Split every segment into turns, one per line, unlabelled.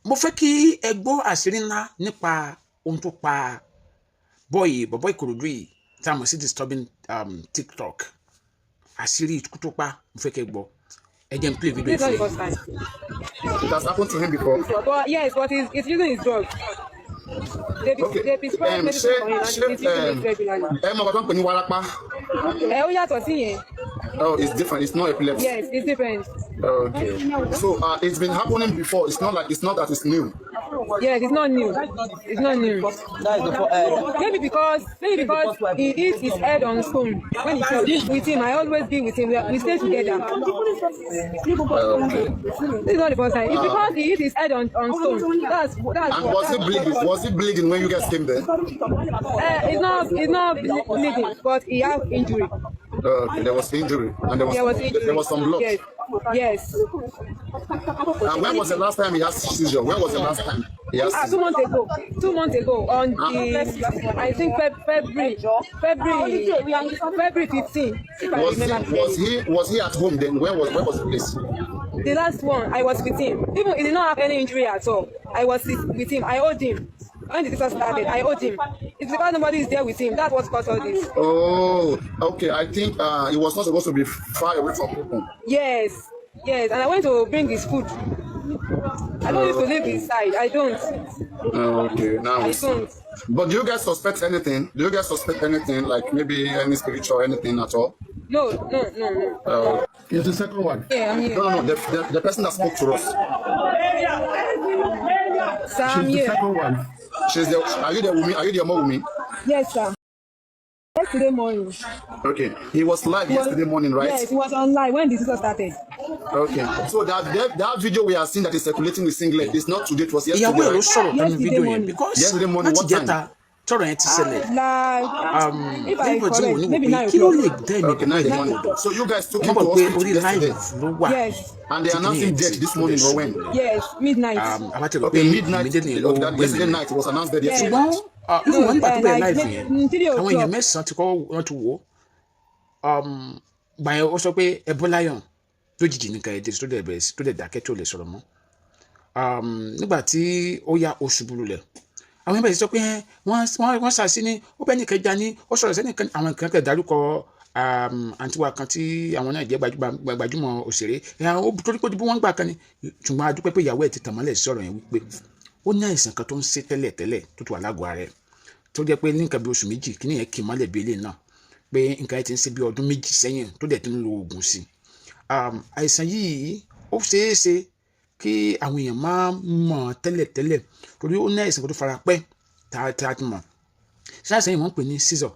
Mo fẹ́ kí ẹ gbọ́ àṣírí ńlá nípa ohun tó pa boy bọ̀bọ̀ Ìkòròdú yìí tá a mọ̀ sí disturbing TikTok. Àṣírí ikú tó pa, mo fẹ́ kẹ́ ẹ gbọ́. Ẹ jẹ́ n play video
This is not
yìí
the
fún
first
yín.
time.
It has happened to him before.
But yes, but he's using his drug. They prescribe medicine
ṣé
for him and
ṣé
he's using it regularly.
Ẹ mọ nǹkan tó ń pè ní wárápá?
Ẹ ó yàtọ̀ sí yẹn.
Oh, it's different. It's not epilepsy.
Yes, it's different.
Okay. So it's been happening before. It's not like, it's not that it's new.
Yes, it's not new. It's not new.
That is the
Maybe because he hits his head on stone when he fell. With him, I always be with him. We stay together.
Okay.
This is not the first time. It's because he hit his head on stone. That's
And
what.
was he bleeding? Was he bleeding when you guys came there?
It's not bleeding, but he have injury.
Okay, there was injury and there was
There was injury.
There was some blood.
Yes.
And when was the last time he had seizure? When was the last time he had
Ah, two
seizure?
months ago. 2 months ago on the, I think February 15, if I
Was
remember
he was
clearly.
he was he at home then? Where was the place?
The last one, I was with him. Even he did not have any injury at all. I was with him. I owed him. When the seizure started, I owed him. It's because nobody is there with him. That's what caused all this.
Oh, okay. I think he was not supposed to be far away from people.
Yes. And I went to bring his food. I don't used to leave his side. I don't.
Okay, now
I
we see.
don't.
But do you guys suspect anything? Do you guys suspect anything, like maybe any spiritual anything at all?
No.
It's the second one.
Yeah, I'm here.
No. The person that spoke to us.
Sir, I'm
She's the
here.
second one.
She's the. Are you the Wumi? Are you the Wumi?
Yes, sir. Yesterday morning.
Okay. He was live yesterday morning, right?
Yes, he was online when the seizure started.
Okay. So that video we are seeing that is circulating with singlet is not today. It was yesterday,
Ìyàwó ẹ̀ ló
right?
sọ̀rọ̀ tán ní
Yesterday
fídíò yẹn
morning.
because
Yesterday morning,
láti
what time?
jẹ́ta tọ́rọ̀ yẹn ti ṣẹlẹ̀,
Like, if I
everybody tí wò
correct,
ní wò
maybe
pé
9
kí ló lè
o'clock.
dá ẹ̀mí
Okay, 9 in the
bọ̀bọ̀
morning.
yìí.
So you guys took
Wọ́n
him to
mọ̀ pé
hospital
orí live
yesterday,
ló wà
Yes,
and they
tí kìíní
announced him
yẹn ti
dead this
tó dẹ̀
morning or
ṣubú
when?
lulẹ̀.
Yes, midnight.
Àbátẹ̀rọ̀ pé
Okay, midnight.
immediately ló
Okay, that
gbẹ̀mí
yesterday
mi.
night, it was announced dead
Yes.
yesterday
Ṣùgbọ́n
night.
even
No,
wọ́n nígbà tó bẹ̀rẹ̀
like
live yẹn,
3
àwọn èèyàn
o'clock.
mẹ́sàn-án ti kọ́ wọ́n ti wò ó. Gbà yẹn, ó sọ pé ẹ bọ́ láyọ̀n lójijì nìkan ẹ̀ dé tó dẹ̀ bẹ̀rẹ̀ sí tó dẹ̀ dákẹ́ tó lè sọ̀rọ̀ mọ́. Nígbà tí ó yá, ó ṣubú lulẹ̀. Àwọn yẹn bẹ̀rẹ̀ sí sọ pé ẹ, wọ́n ṣàṣì ní ó bẹ́ẹ̀ nìkan já ní ó sọ̀rọ̀ sẹ́nìkan. Àwọn nǹkan kẹ̀ dárúkọ àǹtí wa kan tí àwọn náà jẹ́ gbajúmọ̀ òṣèré ẹ̀, ó torí pé bí wọ́n gbà kan ni. Ṣùgbọ́n a dúpẹ́ pé ìyàwó ẹ̀ ti tàn mọ́lẹ̀ sí ọ̀rọ̀ yẹn wípé ó ní àìsàn kan tó ń ṣe tẹ́lẹ̀ tẹ́lẹ̀ tó ti wà lágọ̀ọ́ ara ẹ̀, tó jẹ́ pé ní nǹkan bí oṣù 2 kí nìyẹn kì í mọ́lẹ̀ bí eléyìí náà, pé nǹkan yẹn ti ń ṣe bí ọdún 2 sẹ́yìn tó dẹ̀ ti ń lo oògùn sí i. Àìsàn yìí, ó ṣeé ṣe kí àwọn èèyàn máa mọ̀ tẹ́lẹ̀tẹ́lẹ̀ torí ó ní àìsàn kan tó fara pẹ́ tá a ti mọ̀. Ṣé àìsàn yìí wọ́n ń pè ní seizure.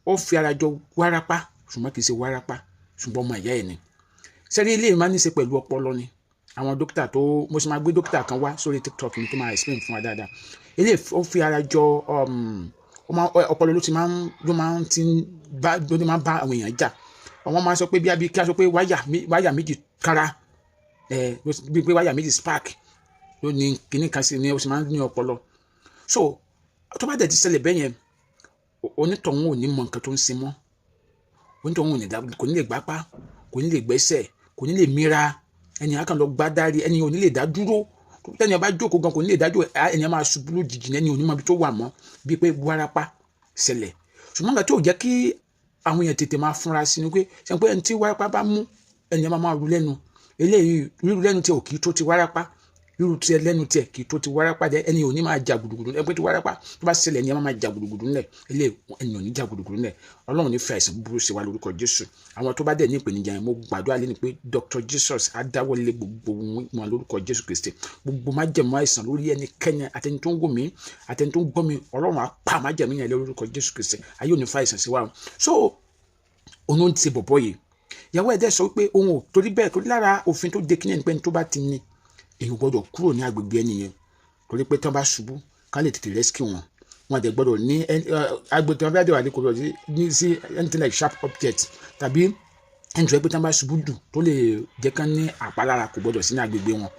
Ó fi ara jọ wárápá, ṣùgbọ́n kì í ṣe wárápá, ṣùgbọ́n ọmọ ìyá ẹ̀ ni. Sẹ́rí ilé máa ní í ṣe pẹ̀lú ọpọlọ ni. Àwọn dókítà tó mo sì máa gbé dókítà kan wá sórí TikTok mi tó máa explain fún wa dáadáa. Ilé ó fi ara jọ ọpọlọ ló ti máa ń ló máa ń ti ń bá ló ti máa ń bá àwọn èèyàn jà. Àwọn máa ń sọ pé bí abí kí a sọ pé wáyà méjì kára ẹ, bí pé wáyà méjì spark ló ní kinní kan sí ni ó sì máa ń ní ọpọlọ. So tó bá dẹ̀ ti ṣẹlẹ̀ bẹ́ẹ̀ yẹn, onítọ̀hún ò ní mọ nǹkan tó ń ṣe mọ́. Onítọ̀hún ò ní dá, kò ní lè gbápá, kò ní lè gbẹ́sẹ̀, kò ní lè mira. Ẹni á kàn lọ gbá dárí, ẹni ò ní lè dá dúró. Tẹ́ni bá jókòó gan, kò ní lè dá dúró. Ẹni á máa ṣubú lójijì ní ẹni ò ní mọ ibi tó wà mọ́, bíi pé wárápá ṣẹlẹ̀. Ṣùgbọ́n nǹkan tí ò jẹ́ kí àwọn èèyàn tètè máa fúnra sí ni pé ṣe pé ẹni tí wárápá bá mú, ẹni á máa ru lẹ́nu. Eléyìí, ríru lẹ́nu tí ò kì í tó ti wárápá. Ríru tiẹ̀ lẹ́nu tiẹ̀ kì í tó ti wárápá jẹ́. Ẹni ò ní máa jà gbùdùgbùdù. Ẹni pé tí wárápá tó bá ṣẹlẹ̀, ẹni á máa jà gbùdùgbùdù ńlẹ̀. Eléyìí, ẹni ò ní jà gbùdùgbùdù ńlẹ̀. Ọlọ́run ní fi àìsàn búburú ṣe wá lórúkọ Jésù. Àwọn tó bá dẹ̀ ní ìpèníjà yẹn, mo gbàdúrà lẹ́nu pé Dr Jesus á dáwọ́lé gbogbo wọn lórúkọ Jésù Kristi. Gbogbo májẹ̀mú àìsàn lórí ẹnikẹ́ni, àtẹni tó ń wò mí, àtẹni tó ń gbọ́ mi, Ọlọ́run á pa májẹ̀mú yẹn lórúkọ Jésù Kristi. Ayé ò ní fa àìsàn sí wa o. So òun ló ń ti bọ̀bọ̀ yìí. Ìyàwó ẹ̀ dẹ̀ sọ pé òun ò torí bẹ́ẹ̀, torí lára òfin tó de kíní ẹni pé ẹni tó bá ti ní, èèyàn gbọ́dọ̀ kúrò ní agbègbè ẹni yẹn, torí pé tí wọ́n bá ṣubú, ká lè tètè rescue wọn. Wọn àdẹ gbọ́dọ̀ ní agbègbè tí wọ́n bá dé wà ní kò gbọ́dọ̀ ní sí anything like sharp object tàbí ẹni tó yẹ pé tí wọ́n bá ṣubú dù tó lè jẹ́ kán ní àpalára, kò gbọ́dọ̀ sí ní agbègbè wọn.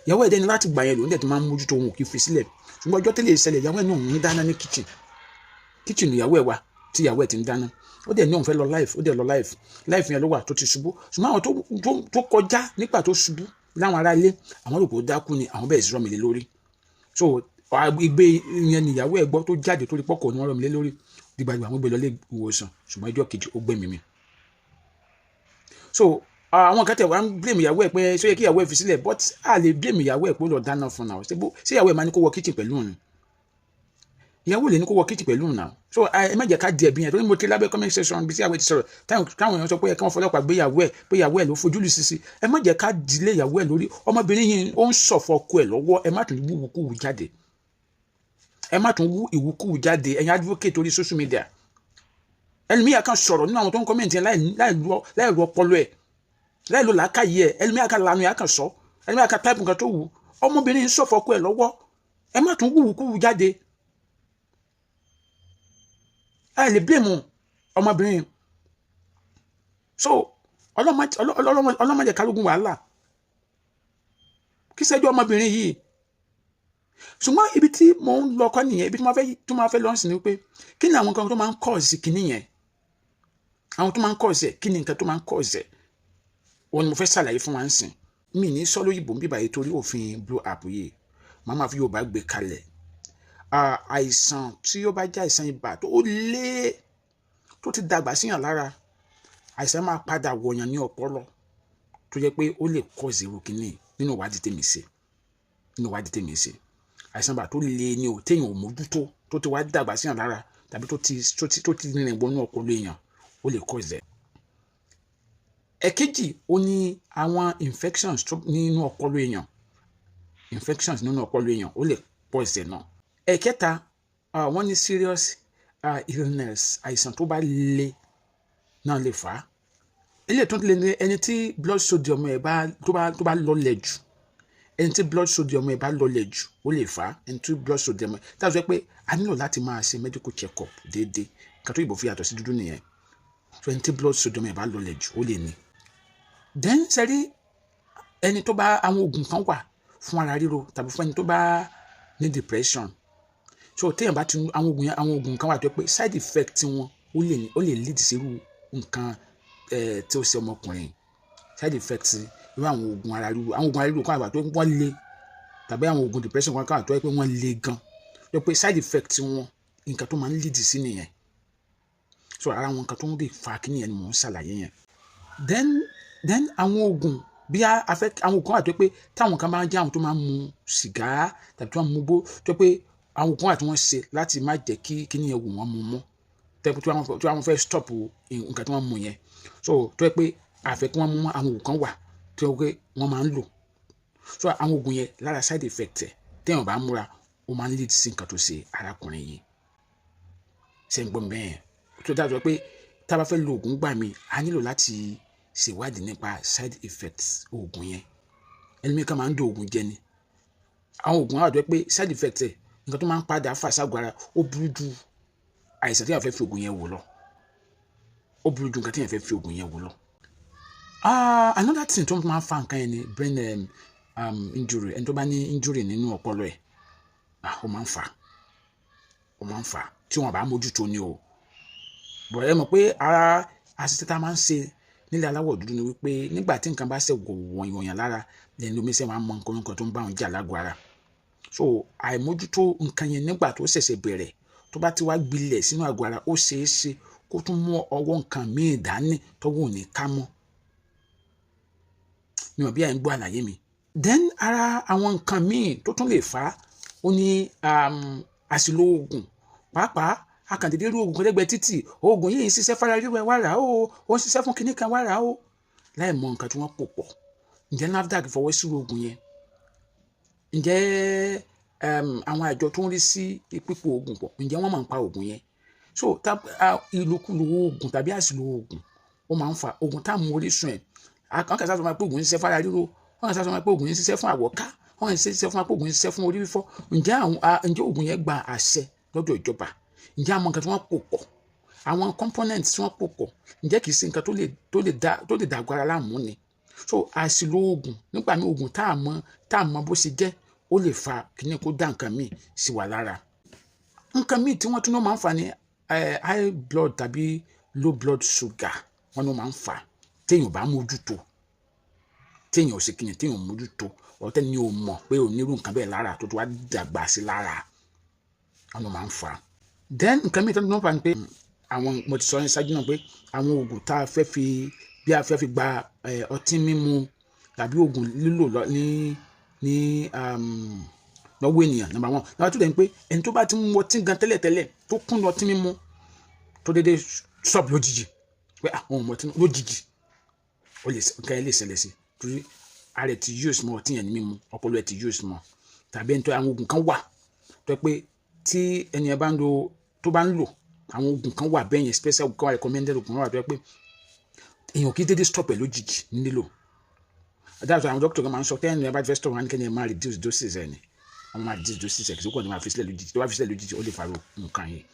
Ìyàwó ẹ̀ dẹ́ni láti gbà yẹn lòun dẹ̀ tó máa ń mójútó, òun ò kì í fi sílẹ̀. Ṣùgbọ́n ọjọ́ tẹ́lẹ̀ ìṣẹ̀lẹ̀, ìyàwó ẹ̀ náà ń dáná ní kitchen. Kitchen ìyàwó ẹ̀ wà tí ìyàwó ẹ̀ ti ń dáná. Ó dẹ̀ ní òun fẹ́ lọ live. Ó dẹ̀ lọ live. Live yẹn ló wà tó ti ṣubú. Ṣùgbọ́n àwọn tó kọjá nígbà tó ṣubú Láwọn ará ilé, àwọn rò pé ó dákú ni. Àwọn bẹ̀rẹ̀ sí rọ́ mi lé lórí. So igbe yẹn nìyàwó ẹ̀ gbọ́ tó jáde tó rí pọ́kọ̀ ni wọ́n rọ́ mi lé lórí. Dìgbàdìgbà, àwọn gbé lọ ilé ìwòsàn, ṣùgbọ́n ọjọ́ kejì ó gbẹ̀mí mi. So àwọn kan tẹ̀ wá ń blame ìyàwó ẹ̀ pé ṣó yẹ kí ìyàwó ẹ̀ fi sílẹ̀, but a lè blame ìyàwó ẹ̀ pé ó lọ dáná fún náà. Ṣé ìyàwó ẹ̀ máa ní kó wọ kitchen pẹ̀lú òun? Ìyàwó lè ní kó wọ kitchen pẹ̀lú òun náà. So ẹ má jẹ́ ká di ẹ̀bi yẹn, torí mo ti lábẹ́ comment section bí tí ìyàwó ẹ̀ ti sọ̀rọ̀, táwọn èèyàn sọ pé kí wọ́n fọlọ́pàá gbé ìyàwó ẹ̀, pé ìyàwó ẹ̀ ló fojú lù sísí. Ẹ má jẹ́ ká dilé ìyàwó ẹ̀ lórí. Ọmọbìnrin yìí, ó ń sọ̀fọ̀ ọkọ ẹ̀ lọ́wọ́. Ẹ má tún wú ìwúkúwú jáde, ẹ má tún wú ìwúkúwú jáde, ẹ̀yin advocate orí social media. Ẹlòmíyà kan sọ̀rọ̀ nínú àwọn tó ń comment yẹn láì lu ọpọlọ ẹ̀, láì lo làákàyè ẹ̀. Ẹlòmíyà kan lanu yà kan sọ, ẹlòmíyà kan type nǹkan tó wù. Ọmọbìnrin ń sọ̀fọ̀ ọkọ ẹ̀ lọ́wọ́. Ẹ má tún wú ìwúkúwú jáde. Ẹ lè blame ọmọbìnrin. So ọlọ́mọdé kálógún wàhálà kí sẹ́jọ́ ọmọbìnrin yìí. Ṣùgbọ́n ibi tí mò ń lọ kọ́ nìyẹn. Ibi tí mo fẹ́ lọ sí ni wípé, kí ni àwọn nǹkan tó máa ń cause kìíní yẹn? Àwọn tó máa ń cause ẹ̀, kí ni nǹkan tó máa ń cause ẹ̀? Òun ni mo fẹ́ ṣàlàyé fún wa ń sìn. Mi ní sọ lóyìnbó ń bíbáyé torí òfin blue app yìí. Màá máa fi Yorùbá gbé kalẹ̀. Àìsàn tí ó bá jẹ́ àìsàn ibà tó lé, tó ti dàgbà síyàn lára, àìsàn máa padà wọ̀yàn ní ọpọlọ, tó jẹ́ pé ó lè cause irú kìíní. Nínú ìwádìí tèmi ṣe, àìsàn ibà tó le ni ò téèyàn ò mójútó, tó ti wá dàgbà síyàn lára, tàbí tó ti rìnrìn wọnú ọpọlọ èèyàn, ó lè cause ẹ̀. Ẹ̀kejì, ó ní àwọn infections tó nínú ọpọlọ èèyàn. Infections nínú ọpọlọ èèyàn, ó lè cause ẹ̀ náà. Ẹ̀kẹta, wọ́n ní serious illness, àìsàn tó bá le náà lè fà á. Ilé tó lè ní ẹni tí blood sodium ẹ̀ bá tó bá lọlẹ̀ jù. Ẹni tí blood sodium ẹ̀ bá lọlẹ̀ jù, ó lè fà á. Ẹni tí blood sodium ẹ̀ tá a sọ pé a nílò láti máa ṣe medical check up déédéé kàtó ìbò fi yàtọ̀ sí dúdú nìyẹn. So ẹni tí blood sodium ẹ̀ bá lọlẹ̀ jù, ó lè ní. Then sẹ́rí, ẹni tó bá, àwọn oògùn kan wà fún ara ríro tàbí fún ẹni tó bá ní depression. So téèyàn bá ti àwọn oògùn yẹn, àwọn oògùn kan wà tó pé side effect wọn, ó lè lead sí irú nǹkan tí ó ṣe ọmọkùnrin. Side effect irú àwọn oògùn ara ríro, àwọn oògùn ara ríro kan wà tó wọ́n le, tàbí àwọn oògùn depression kan wà tó yẹ pé wọ́n le gan, tó pé side effect wọn, nǹkan tó máa ń lead sí nìyẹn. So ara àwọn nǹkan tó ń lè fa kíní yẹn ni mò ń ṣàlàyé yẹn. Then àwọn oògùn bí a fẹ́, àwọn oògùn wà tó pé táwọn kan máa ń jẹ́ àwọn tó máa ń mu sìgá tàbí tó máa ń mu bó, tó pé àwọn oògùn wà tí wọ́n ṣe láti má jẹ́ kí kíní yẹn wù wọ́n mu mọ́, tẹ́kù tí wọ́n fẹ́ stop nǹkan tí wọ́n mu yẹn. So tó yẹ pé àfẹ́ kí wọ́n mú, àwọn oògùn kan wà tó yẹ pé wọ́n máa ń lò. So àwọn oògùn yẹn, lára side effect ẹ̀, téèyàn bá múra, ó máa ń lead sí nǹkan tó ṣe arákùnrin yìí. Ṣé ń gbọ́ mi bẹ́ẹ̀? Tó dájú pé tá a bá fẹ́ lo oògùn gbà mí, a nílò láti ṣèwádìí nípa side effects oògùn yẹn. Ẹlòmíì kan máa ń do oògùn jẹ ni. Àwọn oògùn wà tó yẹ pé side effect ẹ̀, nǹkan tó máa ń padà fà ságọ́ ara, ó burú ju àìsàn tí èèyàn fẹ́ fi oògùn yẹn wò lọ. Ó burú ju nǹkan tí èèyàn fẹ́ fi oògùn yẹn wò lọ. Another thing tó máa ń fa nǹkan yẹn ni brain injury. Ẹni tó bá ní injury nínú ọpọlọ ẹ̀, ó máa ń fà, ó máa ń fà tí wọn bá mójútó ni o. Bọ̀ ẹ mọ̀ pé ara àṣìṣe tá a máa ń ṣe nílẹ̀ aláwọ̀ dúdú ni wípé nígbà tí nǹkan bá ṣe wọ̀nyàn lára lẹ́nu, omi ṣe máa ń mọ nǹkan nǹkan tó ń bá wọn jà lágọ̀ọ́ ara. So àìmójútó nǹkan yẹn nígbà tó ṣẹ̀ṣẹ̀ bẹ̀rẹ̀, tó bá ti wá gbilẹ̀ sínú àgọ́ ara, ó ṣeé ṣe kó tún mú ọwọ́ nǹkan míì dání tọ́wọ́ ò ní ká mọ́. Mi ò bí ẹ̀ ń gbọ́ àlàyé mi. Then ara àwọn nǹkan míì tó tún lè fà á, ó ní àṣìlò oògùn. Pàápàá akàndédé rí oògùn kan lẹ́gbẹ̀ẹ́ títì: oògùn yìí ń ṣiṣẹ́ fara ríro, ẹ wá rà ó ó ń ṣiṣẹ́ fún kinní kan, wá rà ó, láì mọ nǹkan tí wọ́n pò pọ̀. Ǹjẹ́ NAFDAC fọwọ́ sí oògùn yẹn? Ǹjẹ́ àwọn àjọ tó ń rí sí pípò oògùn pọ̀, ǹjẹ́ wọ́n máa ń pa oògùn yẹn? So ìlòkulò oògùn tàbí àṣìlò oògùn, ó máa ń fa. Oògùn tá à mú orísun ẹ̀, wọ́n kàn sá sọ ma pé oògùn ń ṣiṣẹ́ fara ríro, wọ́n kàn sá sọ ma pé oògùn ń ṣiṣẹ́ fún àwọ̀ká, wọ́n kàn ṣiṣẹ́ fún pé oògùn ń ṣiṣẹ́ fún orí fífọ́. Ǹjẹ́ oògùn yẹn gba àṣẹ lọ́dọ̀ ìjọba? Ǹjẹ́ àwọn nǹkan tí wọ́n pò pọ̀, àwọn components tí wọ́n pò pọ̀, ǹjẹ́ kìí ṣe nǹkan tó lè dàgbà ara láàmú ni? So àṣìlò oògùn nígbà míì, oògùn tá a mọ̀ bó ṣe jẹ́, ó lè fa kíní kó dá nǹkan míì sí wa lára. Nǹkan míì tí wọ́n tún náà máa ń fa ni high blood tàbí low blood sugar. Wọ́n ní wọ́n máa ń fà téèyàn bá mójútó. Téèyàn ò sí kíni, téèyàn ò mójútó ọ̀tẹ́ ni ò mọ̀ pé ò nírú nǹkan bẹ́ẹ̀ lára tó tó wá dàgbà sí lára, ọ̀nà máa ń fà á. Then nǹkan mìíràn tó ń fà ni pé àwọn, mo ti sọ ní ṣáájú náà pé àwọn oògùn tá a fẹ́ fi, bí a fẹ́ fi gba ọtí mímu tàbí oògùn lílò ní lọ́wọ́ ènìyàn, number one. Number two dẹ̀ ni pé ẹni tó bá ti ń mu ọtí gan tẹ́lẹ̀tẹ́lẹ̀, tó kún ọtí mímu, tó dédé stop lójijì pé àwọn ọmọ ọtí lójijì, ó lè nǹkan yẹn lè ṣẹlẹ̀ sí, torí ara ẹ̀ ti use mọ́ ọtí yẹn ní mímu, ọpọlọ ẹ̀ ti use mọ́. Tàbí ẹni tó, àwọn oògùn kan wà tó yẹ pé tí ẹni yẹn bá ń lo, tó bá ń lò, àwọn oògùn kan wà bẹ́ẹ̀ yẹn, special oògùn kan wà, recommended oògùn kan wà tó yẹ pé èèyàn kì í dédé stop ẹ̀ lójijì ní lílò. That's why àwọn doctor kan máa ń sọ tẹ́yìn ẹ bá ti fẹ́ stop wọn á ní kẹ́ni ẹ máa reduce doses ẹ̀ ni. Wọ́n máa reduce doses ẹ̀, kì í ṣe kó ní máa fi sílẹ̀ lójijì. Tó bá fi sílẹ̀ lójijì, ó lè fa nǹkan yẹn.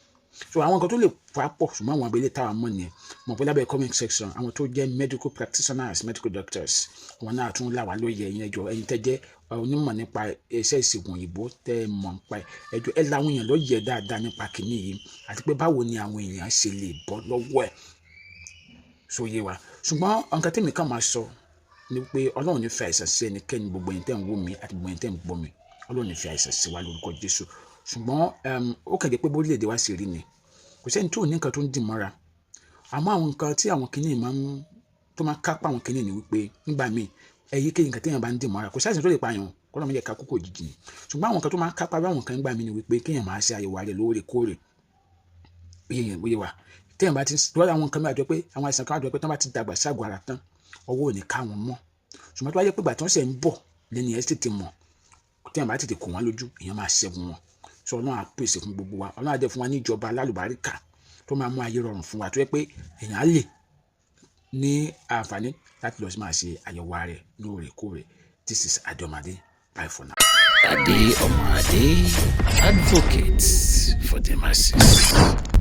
So àwọn nǹkan tó lè fà pọ̀, ṣùgbọ́n àwọn abẹ́lé táwa mọ̀ nìyẹn. Mọ̀ pé lábẹ́ comment section, àwọn tó jẹ́ medical practitioners, medical doctors, wọn náà tún là wá lóye. Ẹ̀yin ẹjọ́, ẹ̀yin tẹ́ jẹ́ onímọ̀ nípa iṣẹ́ ìṣègùn òyìnbó, tẹ́ ẹ mọ̀ nípa ẹjọ́, ẹ làwọn èèyàn lóye dáadáa nípa kìíní yìí, àti pé báwo ni àwọn èèyàn ṣe lè bọ́ lọ́wọ́ ẹ̀ so yé wa. Ṣùgbọ́n nǹkan tẹ́mi kàn máa sọ ni pé Ọlọ́run ní fi àìsàn sí ẹnikẹ́ni. Gbogbo ẹ̀yin tẹ́ ń wò mí àti gbogbo ẹ̀yin tẹ́ ń gbọ́ mi, Ọlọ́run ní fi àìsàn sí wa lórúkọ Jésù. Ṣùgbọ́n ó kàn jẹ́ pé bórílẹ̀-èdè wa ṣe rí ni, kò sẹ́ni tó ní nǹkan tó ń dì mọ́ra. Àmọ́ àwọn nǹkan tí àwọn kìíní máa ń tó máa ń kápá àwọn kìíní ni wípé nígbà míì, èyíkéyìí nǹkan téèyàn bá ń dì mọ́ra, kò sáìsàn tó lè pààyàn, kọ́lọ́ mi yẹ ká kókò òjijì ni. Ṣùgbọ́n àwọn nǹkan tó máa ń kápá àwọn nǹkan nígbà míì ni wípé kéèyàn máa ṣe àyẹ̀wò rẹ̀ lóòrèkóòrè. Yẹn bóyá wa téèyàn bá ti lọ́dọ̀, àwọn nǹkan mìíràn àjọ pé àwọn àìsàn kan àjọ pé tí wọ́n bá ti dàgbà ságọ́ ara tán, ọwọ́ ò ní ká wọn mọ́. Ṣùgbọ́n tó bá yẹ pé ìgbà tí wọ́n ṣẹ̀ ń bọ̀ lẹ́ni ẹ̀ tètè mọ̀, téèyàn bá tètè kó wọn lójú, èèyàn máa ṣẹ́gun wọn. Sọ Ọlọ́run á pèsè fún gbogbo wa, Ọlọ́run á dẹ̀ fún wa ní ìjọba alálùbáríkà tó máa mú ayé rọrùn fún wa, tó yẹ pé èèyàn á lè ní àǹfààní láti lọ sí máa ṣe àyẹ̀wò ara rẹ̀ lóòrèkóòrè. This is Adeomade, bye for now.
Ade Omade, advocate for the masses.